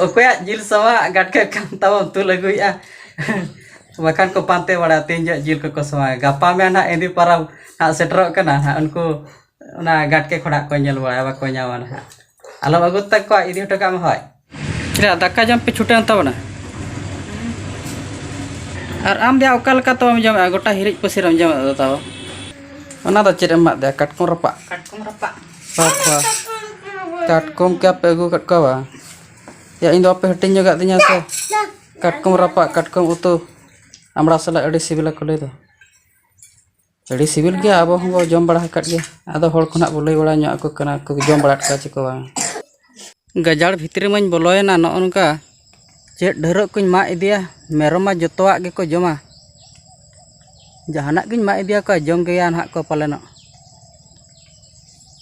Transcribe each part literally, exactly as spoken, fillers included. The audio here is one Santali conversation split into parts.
ᱚᱠᱚᱭᱟᱜ ᱡᱤᱞ ᱥᱟᱣᱟᱜ ᱜᱟᱴᱠᱟ ᱠᱟᱱ ᱛᱟᱵᱚᱱ ᱛᱩᱞ ᱟᱹᱜᱩᱭᱮᱫᱼᱟ? ᱵᱟᱠᱷᱟᱱ ᱠᱚ ᱯᱟᱱᱛᱮ ᱵᱟᱲᱟᱭᱟ ᱛᱮᱦᱮᱧ ᱡᱚᱜ ᱡᱤᱞ ᱠᱚᱠᱚ ᱥᱟᱣᱟ᱾ ᱜᱟᱯᱟ ᱢᱮᱭᱟᱝ ᱱᱟᱦᱟᱜ ᱮᱸᱫᱮ ᱯᱟᱨᱟᱵᱽ ᱱᱟᱦᱟᱜ ᱥᱮᱴᱮᱨᱚᱜ ᱠᱟᱱᱟ ᱱᱟᱦᱟᱜ, ᱩᱱᱠᱩ ᱚᱱᱟ ᱜᱟᱴᱠᱮ ᱠᱷᱚᱱᱟᱜ ᱠᱚ ᱧᱮᱞ ᱵᱟᱲᱟᱭᱟ, ᱵᱟᱠᱚ ᱧᱟᱢᱟ ᱱᱟᱦᱟᱜ᱾ ᱟᱞᱚᱢ ᱟᱹᱜᱩ ᱛᱟᱠᱚᱣᱟ, ᱤᱫᱤ ᱦᱚᱴᱚ ᱠᱟᱜ ᱢᱮ ᱦᱳᱭ᱾ ᱪᱮᱫᱟᱜ ᱫᱟᱠᱟ ᱡᱚᱢ ᱯᱮ ᱪᱷᱩᱴᱟᱹᱣ ᱮᱱ ᱛᱟᱵᱚᱱᱟ? ᱟᱨ ᱟᱢ ᱫᱚᱭᱟ ᱚᱠᱟ ᱞᱮᱠᱟ ᱛᱚᱢ ᱡᱚᱢᱮᱜᱼᱟ? ᱜᱚᱴᱟ ᱦᱤᱨᱤᱡ ᱯᱟᱹᱥᱤᱨ ᱮᱢ ᱡᱚᱢᱮᱫ ᱫᱚ ᱛᱟᱵᱚ᱾ ᱚᱱᱟ ᱫᱚ ᱪᱮᱫ ᱮᱢ ᱮᱢᱟᱜ ᱫᱮᱭᱟ? ᱠᱟᱴᱠᱚᱢ ᱨᱟᱯᱟᱜ? ᱠᱟᱴᱠᱚᱢ ᱨᱟᱯᱟᱜ᱾ ᱵᱟᱯ ᱵᱟ᱾ ᱠᱟᱴᱠᱚᱢ ᱠᱮ ᱟᱯᱮ ᱟᱹᱜᱩ ᱟᱠᱟᱫ ᱠᱚᱣᱟ ᱵᱟᱝ? ᱭᱟ, ᱤᱧ ᱫᱚ ᱵᱟᱯᱮ ᱦᱟᱹᱴᱤᱧ ᱧᱚᱜᱟᱜ ᱫᱤᱧᱟ ᱥᱮ? ᱠᱟᱴᱠᱚᱢ ᱨᱟᱯᱟᱜ, ᱠᱟᱴᱠᱚᱢ ᱩᱛᱩ, ᱟᱢᱲᱟ ᱥᱟᱞᱟᱜ ᱟᱹᱰᱤ ᱥᱤᱵᱤᱞᱟ ᱠᱚ ᱞᱟᱹᱭ ᱫᱚ᱾ ᱟᱹᱰᱤ ᱥᱤᱵᱤᱞ ᱜᱮᱭᱟ, ᱟᱵᱚ ᱦᱚᱸᱵᱚ ᱡᱚᱢ ᱵᱟᱲᱟ ᱟᱠᱟᱫ ᱜᱮᱭᱟ᱾ ᱟᱫᱚ ᱦᱚᱲ ᱠᱚ ᱱᱟᱦᱟᱜ ᱵᱚ ᱞᱟᱹᱭ ᱵᱟᱲᱟ ᱧᱚᱜ ᱟᱠᱚ ᱠᱟᱱᱟ, ᱠᱚ ᱡᱚᱢ ᱵᱟᱲᱟ ᱟᱠᱟᱫ ᱪᱮ ᱠᱚ ᱵᱟᱝ᱾ ᱜᱟᱡᱟᱲ ᱵᱷᱤᱛᱨᱤ ᱢᱟᱧ ᱵᱚᱞᱚᱭᱮᱱᱟ, ᱱᱚᱜᱼᱚ ᱱᱚᱝᱠᱟ ᱪᱮᱫ ᱰᱷᱟᱹᱨᱚᱜ ᱠᱚᱧ ᱢᱟᱜ ᱤᱫᱤᱭᱟ, ᱢᱮᱨᱚᱢ ᱢᱟ ᱡᱚᱛᱚᱣᱟᱜ ᱜᱮᱠᱚ ᱡᱚᱢᱟ᱾ ᱡᱟᱦᱟᱱᱟᱜ ᱜᱤᱧ ᱢᱟᱜ ᱤᱫᱤᱭᱟᱠᱚᱣᱟ, ᱡᱚᱢ ᱜᱮᱭᱟ ᱱᱟᱦᱟᱜ ᱠᱚ ᱯᱟᱞᱮᱱᱚᱜ᱾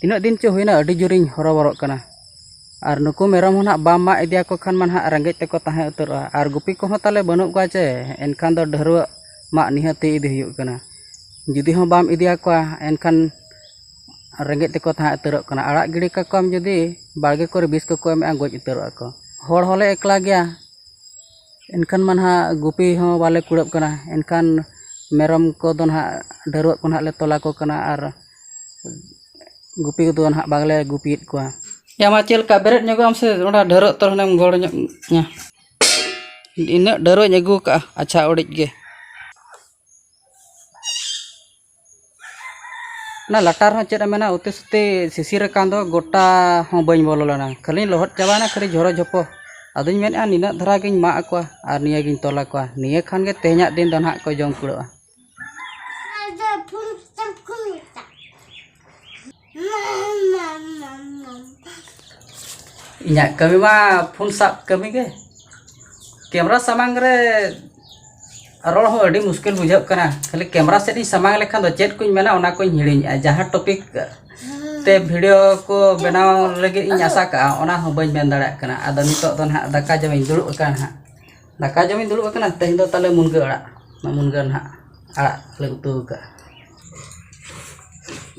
ᱛᱤᱱᱟᱹᱜ ᱫᱤᱱ ᱪᱚ ᱦᱩᱭᱱᱟ, ᱟᱹᱰᱤ ᱡᱳᱨᱤᱧ ᱦᱚᱨᱚᱵᱚᱨᱚᱜ ᱠᱟᱱᱟ᱾ ᱟᱨ ᱱᱩᱠᱩ ᱢᱮᱨᱚᱢ ᱦᱚᱸ ᱱᱟᱦᱟᱜ ᱵᱟᱢ ᱢᱟᱜ ᱤᱫᱤᱭᱟᱠᱚ ᱠᱷᱟᱱ ᱢᱟ ᱱᱟᱦᱟᱜ ᱨᱮᱸᱜᱮᱡ ᱛᱮᱠᱚ ᱛᱟᱦᱮᱸ ᱩᱛᱟᱹᱨᱚᱜᱼᱟ᱾ ᱟᱨ ᱜᱩᱯᱤ ᱠᱚᱦᱚᱸ ᱛᱟᱞᱮ ᱵᱟᱹᱱᱩᱜ ᱠᱚᱣᱟ ᱪᱮ, ᱮᱱᱠᱷᱟᱱ ᱫᱚ ᱰᱷᱟᱹᱨᱣᱟᱹᱜ ᱢᱟᱜ ᱱᱤᱦᱟᱹᱛᱤ ᱤᱫᱤ ᱦᱩᱭᱩᱜ ᱠᱟᱱᱟ᱾ ᱡᱩᱫᱤ ᱦᱚᱸ ᱵᱟᱢ ᱤᱫᱤᱭᱟᱠᱚᱣᱟ, ᱮᱱᱠᱷᱟᱱ ᱨᱮᱸᱜᱮᱡ ᱛᱮᱠᱚ ᱛᱟᱦᱮᱸ ᱩᱛᱟᱹᱨᱚᱜ ᱠᱟᱱᱟ᱾ ᱟᱲᱟᱜ ᱜᱤᱰᱤ ᱠᱟᱠᱚᱣᱟᱢ ᱡᱩᱫᱤ, ᱵᱟᱲᱜᱮ ᱠᱚᱨᱮ ᱵᱤᱥ ᱠᱚᱠᱚ ᱮᱢᱮᱜᱼᱟ, ᱜᱚᱡ ᱩᱛᱟᱹᱨᱚᱜᱼᱟ ᱠᱚ᱾ ᱦᱚᱲ ᱦᱚᱸᱞᱮ ᱮᱠᱞᱟ ᱜᱮᱭᱟ, ᱮᱱᱠᱷᱟᱱ ᱢᱟ ᱱᱟᱦᱟᱜ ᱜᱩᱯᱤ ᱦᱚᱸ ᱵᱟᱞᱮ ᱠᱩᱲᱟᱹᱜ ᱠᱟᱱᱟ᱾ ᱮᱱᱠᱷᱟᱱ ᱢᱮᱨᱚᱢ ᱠᱚᱫᱚ ᱱᱟᱦᱟᱜ ᱰᱷᱟᱹᱨᱣᱟᱹᱜ ᱠᱚ ᱱᱟᱦᱟᱜ ᱞᱮ ᱛᱚᱞ ᱟᱠᱚ ᱠᱟᱱᱟ ᱟᱨ ᱜᱩᱯᱤ ᱠᱚᱫᱚ ᱱᱟᱦᱟᱜ ᱵᱟᱝᱞᱮ ᱜᱩᱯᱤᱭᱮᱫ ᱠᱚᱣᱟ᱾ ᱭᱟ ᱢᱟ, ᱪᱮᱫ ᱞᱮᱠᱟ ᱵᱮᱨᱮᱫ ᱧᱚᱜᱚᱜ ᱟᱢ ᱥᱮ? ᱚᱱᱟ ᱰᱷᱟᱹᱨᱣᱟᱹᱜ ᱛᱚᱨ ᱦᱩᱱᱟᱹᱝ ᱜᱚᱲ ᱧᱚᱜ ᱧᱟ᱾ ᱤᱱᱟᱹᱜ ᱰᱷᱟᱹᱨᱣᱟᱹᱜ ᱤᱧ ᱟᱹᱜᱩ ᱠᱟᱜᱼᱟ, ᱟᱪᱪᱷᱟ ᱚᱲᱮᱡ ᱜᱮ᱾ ᱚᱱᱟ ᱞᱟᱴᱟ ᱨᱮᱦᱚᱸ ᱪᱮᱫ ᱮᱢ ᱢᱮᱱᱟ, ᱩᱛᱤ ᱥᱩᱛᱤ ᱥᱤᱥᱤᱨ ᱟᱠᱟᱱ ᱫᱚ, ᱜᱚᱴᱟ ᱦᱚᱸ ᱵᱟᱹᱧ ᱵᱚᱞᱚ ᱞᱮᱱᱟ, ᱠᱷᱟᱹᱞᱤᱧ ᱞᱚᱦᱚᱫ ᱪᱟᱵᱟᱭᱮᱱᱟ, ᱠᱷᱟᱹᱞᱤ ᱡᱷᱚᱨᱚ ᱡᱷᱚᱯᱚ᱾ ᱟᱫᱚᱧ ᱢᱮᱱᱮᱫᱼᱟ, ᱱᱤᱱᱟᱹᱜ ᱫᱷᱟᱨᱟ ᱜᱤᱧ ᱢᱟᱜ ᱟᱠᱚᱣᱟ ᱟᱨ ᱱᱤᱭᱟᱹ ᱜᱤᱧ ᱛᱚᱞ ᱟᱠᱚᱣᱟ, ᱱᱤᱭᱟᱹ ᱠᱷᱟᱱ ᱜᱮ ᱛᱮᱦᱮᱧᱟᱜ ᱫᱤᱱ ᱫᱚ ᱱᱟᱦᱟᱜ ᱠᱚ ᱡᱚᱢ ᱠᱩᱲᱟᱹᱜᱼᱟ᱾ ᱤᱧᱟᱹᱜ ᱠᱟᱹᱢᱤ ᱢᱟ ᱯᱷᱳᱱ ᱥᱟᱵ ᱠᱟᱹᱢᱤ ᱜᱮ᱾ ᱠᱮᱢᱨᱟ ᱥᱟᱢᱟᱝ ᱨᱮ ᱨᱚᱲ ᱦᱚᱸ ᱟᱹᱰᱤ ᱢᱩᱥᱠᱤᱞ ᱵᱩᱡᱷᱟᱹᱜ ᱠᱟᱱᱟ᱾ ᱠᱷᱟᱹᱞᱤ ᱠᱮᱢᱨᱟ ᱥᱮᱫ ᱤᱧ ᱥᱟᱢᱟᱝ ᱞᱮᱠᱷᱟᱱ ᱫᱚ ᱪᱮᱫ ᱠᱚᱧ ᱢᱮᱱᱟ, ᱚᱱᱟ ᱠᱚᱧ ᱦᱤᱲᱤᱧᱮᱜᱼᱟ᱾ ᱡᱟᱦᱟᱸ ᱴᱚᱯᱤᱠ ᱛᱮ ᱵᱷᱤᱰᱤᱭᱳ ᱠᱚ ᱵᱮᱱᱟᱣ ᱞᱟᱹᱜᱤᱫ ᱤᱧ ᱟᱥᱟ ᱠᱟᱜᱼᱟ, ᱚᱱᱟ ᱦᱚᱸ ᱵᱟᱹᱧ ᱢᱮᱱ ᱫᱟᱲᱮᱭᱟᱜ ᱠᱟᱱᱟ᱾ ᱟᱫᱚ ᱱᱤᱛᱚᱜ ᱫᱚ ᱱᱟᱦᱟᱜ ᱫᱟᱠᱟ ᱡᱚᱢᱤᱧ ᱫᱩᱲᱩᱵ ᱟᱠᱟᱱᱟ ᱱᱟᱦᱟᱜ᱾ ᱫᱟᱠᱟ ᱡᱚᱢᱤᱧ ᱫᱩᱲᱩᱵ ᱟᱠᱟᱱᱟ᱾ ᱛᱮᱦᱮᱧ ᱫᱚ ᱛᱟᱞᱮ ᱢᱩᱱᱜᱟᱹ ᱟᱲᱟᱜ, ᱚᱱᱟ ᱢᱩᱱᱜᱟᱹ ᱱᱟᱦᱟᱜ ᱟᱲᱟᱜ ᱞᱮ ᱩᱛᱩ ᱟᱠᱟᱫᱼᱟ᱾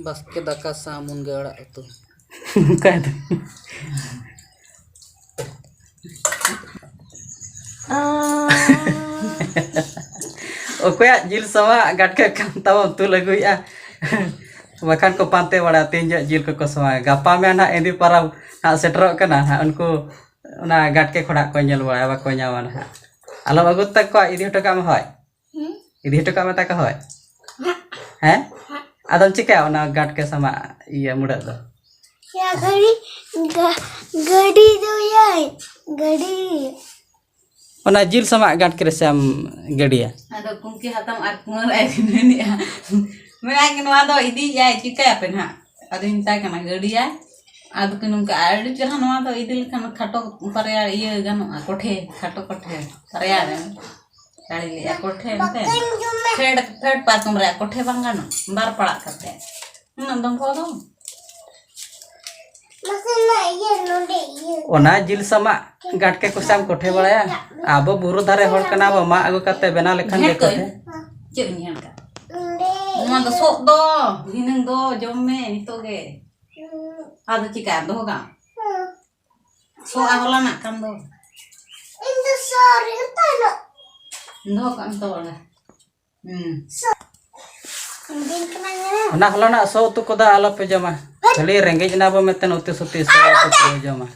ᱵᱟᱥᱠᱮ ᱫᱟᱠᱟ ᱥᱟᱶ ᱢᱩᱱᱜᱟᱹ ᱟᱲᱟᱜ ᱩᱛᱩ᱾ ᱚᱱᱠᱟ ᱫᱚ᱾ ᱚᱠᱚᱭᱟᱜ ᱡᱤᱞ ᱥᱟᱢᱟᱜ ᱜᱟᱴᱠᱮ ᱠᱟᱱ ᱛᱟᱵᱚᱱ ᱛᱩᱞ ᱟᱹᱜᱩᱭᱮᱫᱼᱟ? ᱵᱟᱠᱷᱟᱱ ᱠᱚ ᱯᱟᱱᱛᱮ ᱵᱟᱲᱟᱭᱟ ᱛᱮᱦᱮᱧ ᱡᱚᱜ ᱡᱤᱞ ᱠᱚᱠᱚ ᱥᱟᱢᱟᱜᱟ᱾ ᱜᱟᱯᱟ ᱢᱮᱭᱟᱝ ᱱᱟᱦᱟᱜ ᱮᱸᱫᱮ ᱯᱟᱨᱟᱵᱽ ᱱᱟᱦᱟᱜ ᱥᱮᱴᱮᱨᱚᱜ ᱠᱟᱱᱟ ᱱᱟᱦᱟᱜ, ᱩᱱᱠᱩ ᱚᱱᱟ ᱜᱟᱴᱠᱮ ᱠᱷᱚᱲᱟᱜ ᱠᱚ ᱧᱮᱞ ᱵᱟᱲᱟᱭᱟ, ᱵᱟᱠᱚ ᱧᱟᱢᱟ ᱱᱟᱦᱟᱜ᱾ ᱟᱞᱚᱢ ᱟᱹᱜᱩ ᱛᱟᱠᱚᱣᱟ, ᱤᱫᱤ ᱦᱚᱴᱚ ᱠᱟᱜ ᱢᱮ ᱦᱳᱭ᱾ ᱦᱩᱸ? ᱤᱫᱤ ᱦᱚᱴᱚ ᱠᱟᱜ ᱢᱮ ᱛᱟᱠᱚ ᱦᱳᱭ᱾ ᱦᱮᱸ? ᱟᱫᱚᱢ ᱪᱤᱠᱟᱹᱭᱟ ᱚᱱᱟ ᱜᱟᱴᱠᱮ ᱥᱟᱢᱟᱜ ᱤᱭᱟᱹ ᱢᱩᱲᱟᱹᱫ ᱫᱚ? ᱭᱟ ᱜᱟᱹᱰᱤ, ᱜᱟ-, ᱜᱟᱹᱰᱤ ᱫᱚ ᱭᱟᱭ, ᱜᱟᱹᱰᱤ᱾ ᱚᱱᱟ ᱡᱤᱞ ᱥᱟᱢᱟᱜ ᱜᱟᱴᱠᱮ ᱨᱮ ᱥᱮᱢ ᱜᱟᱹᱰᱤᱭᱟ? ᱟᱫᱚ ᱠᱩᱝᱠᱤ ᱦᱟᱛᱟᱢ ᱟᱨ ᱠᱩᱢᱟᱹᱝ ᱟᱡ ᱢᱮᱱᱮᱜᱼᱟ, ᱢᱮᱱᱟ ᱠᱤ ᱱᱚᱣᱟ ᱫᱚ ᱤᱫᱤᱭᱮᱜᱼᱟᱭ, ᱪᱤᱠᱟᱹᱭᱟᱯᱮ ᱱᱟᱦᱟᱜ? ᱟᱫᱚᱧ ᱢᱮᱛᱟᱭ ᱠᱟᱱᱟ ᱜᱟᱹᱰᱤᱭᱟᱭ᱾ ᱟᱫᱚ ᱠᱤ ᱱᱚᱝᱠᱟ ᱟᱹᱰᱤ ᱪᱮᱦᱨᱟ, ᱱᱚᱣᱟ ᱫᱚ ᱤᱫᱤ ᱞᱮᱠᱷᱟᱱ ᱠᱷᱟᱴᱚ ᱵᱟᱨᱭᱟ ᱤᱭᱟᱹ ᱜᱟᱱᱚᱜᱼᱟ, ᱠᱚᱴᱷᱮ, ᱠᱷᱟᱴᱚ ᱠᱚᱴᱷᱮ ᱵᱟᱨᱭᱟ ᱨᱮ᱾ ᱟᱹᱲᱤ ᱞᱮᱜᱼᱟ ᱠᱚᱴᱷᱮ ᱮᱱᱛᱮ᱾ ᱯᱷᱮᱰ, ᱯᱷᱮᱰ ᱯᱟᱨᱠᱚᱢ ᱨᱮᱭᱟᱜ ᱠᱚᱴᱷᱮ ᱵᱟᱝ ᱜᱟᱱᱚᱜ, ᱵᱟᱨ ᱯᱟᱲᱟᱜ ᱠᱟᱛᱮ᱾ ᱩᱱᱟᱹᱜ ᱫᱚᱢᱵᱷᱚ ᱫᱚ᱾ ᱱᱟᱥᱮᱱᱟᱜ ᱤᱭᱟᱹ ᱱᱚᱰᱮ ᱤᱭᱟᱹ᱾ ᱚᱱᱟ ᱡᱤᱞ ᱥᱟᱢᱟᱜ ᱜᱟᱴᱠᱮ ᱠᱚᱥᱟᱢ ᱠᱚᱴᱷᱮ ᱵᱟᱲᱟᱭᱟ? ᱟᱵᱚ ᱵᱩᱨᱩ ᱫᱷᱟᱨᱮ ᱦᱚᱲ ᱠᱟᱱᱟ ᱵᱚ, ᱢᱟᱜ ᱟᱹᱜᱩ ᱠᱟᱛᱮ ᱵᱮᱱᱟᱣ ᱞᱮᱠᱷᱟᱱ ᱜᱮ ᱜᱷᱮᱸᱴ ᱠᱚ᱾ ᱠᱚᱴᱷᱮ᱾ ᱪᱮᱫ ᱤᱧ ᱧᱮᱞ ᱠᱟᱜ? ᱱᱚᱰᱮ ᱱᱚᱣᱟ ᱫᱚ ᱤᱭᱟᱹ᱾ ᱥᱚᱜ ᱫᱚ, ᱫᱷᱤᱱᱟᱹᱝ ᱫᱚ ᱡᱚᱢ ᱢᱮ ᱱᱤᱛᱚᱜ ᱜᱮ᱾ ᱦᱩᱸ᱾ ᱟᱫᱚ ᱪᱤᱠᱟᱹ ᱫᱚᱦᱚ ᱠᱟᱜ? ᱦᱩᱸ᱾ ᱥᱚᱜᱼᱟ ᱦᱚᱞᱟᱱᱟᱜ ᱠᱟᱱ ᱫᱚ᱾ ᱤᱧ ᱫᱚ ᱥᱚ ᱨᱮ ᱛᱟᱦᱮᱱᱟ᱾ ᱫᱚᱦᱚ ᱠᱟᱜ ᱢᱮ ᱛᱚ ᱚᱸᱰᱮ᱾ ᱦᱩᱸ᱾ ᱥᱚ᱾ ᱤᱧ ᱠᱟᱱᱟ ᱧᱮᱞ᱾ ᱚᱱᱟ ᱦᱚᱞᱟᱱᱟᱜ ᱥᱚ ᱩᱛᱩ ᱠᱚᱫᱚ ᱟᱞᱚᱯᱮ ᱡᱚᱢᱟ᱾ ᱠᱷᱟᱹᱞᱤ ᱨᱮᱸᱜᱮᱡ ᱮᱱᱟ ᱵᱚ ᱢᱮᱱᱛᱮ ᱩᱛᱤ ᱥᱩᱛᱤ ᱥᱚ ᱩᱛᱩ ᱠᱚ ᱡᱚᱢᱟ᱾